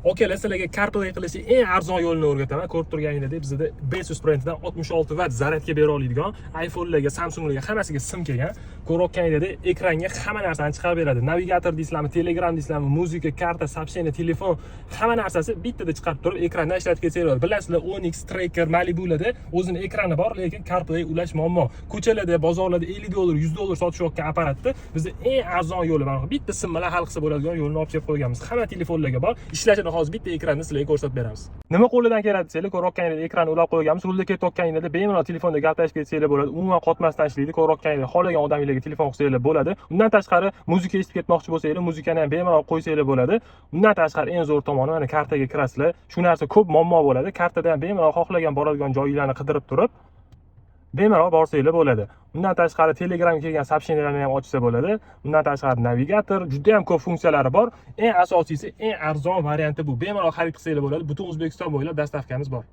Akalar, sizlarga CarPlay qilishni eng arzon yo'lini o'rgataman. Ko'rib turganingizdek, bizda Baseus brendidan 66 vatt zaryadka bera oladigan iPhone'larga, Samsunglarga, hammasiga sim kelgan. Ko'rayotganingizdek, ekranga hamma narsani chiqarib beradi. Navigator deysizlarmi, Telegram deysizlarmi, muzika, karta, сообщение, telefon, hamma narsasi bittada chiqarib turib, ekrandan ishlatib ketsangiz bo'ladi. Bilasizlar, Onix, Tracker, Malibularda o'zini ekrani bor, lekin CarPlay ulash muammo. Ko'chalarda, bozorlarda 50 dollar, 100 dollar sotishayotgan apparatni bizda eng arzon yo'li mana bitta sim bilan hal qilsa bo'ladigan yo'lini olib kelib qo'yganmiz. Hamma telefonlarga bor. Ishlashini hozir bitta ekranda sizlarga ko'rsatib beramiz. Nima qo'lidan keladi desanglar, ko'rayotganingizdek, ekranni ulab qo'yganmiz. Rulda ketayotganingizda bemalol telefonda gaplashib ketsanglar bo'ladi. Umuman qotmasdan ishlaydi. Ko'rayotganingizdek, xohlagan odamlarga telefon qilsanglar bo'ladi. Undan tashqari, muzika eshitib ketmoqchi bo'lsanglar, muzikani ham bemalol qo'ysanglar bo'ladi. Undan tashqari, eng zo'r tomoni, mana kartaga kirasizlar. Shu narsa ko'p muammo bo'ladi. Kartada ham bemalol xohlagan boradigan joyinglarni qidirib turib, bemalol borsanglar bo'ladi. Undan tashqari, Telegramga kelgan сообщения larni ham ochsa bo'ladi. Undan tashqari, navigator, juda ham ko'p funksiyalari bor. Eng asosiysi, eng arzon varianti bu. Bemalol xarid qilsanglar bo'ladi. Butun O'zbekiston bo'ylab доставка miz bor.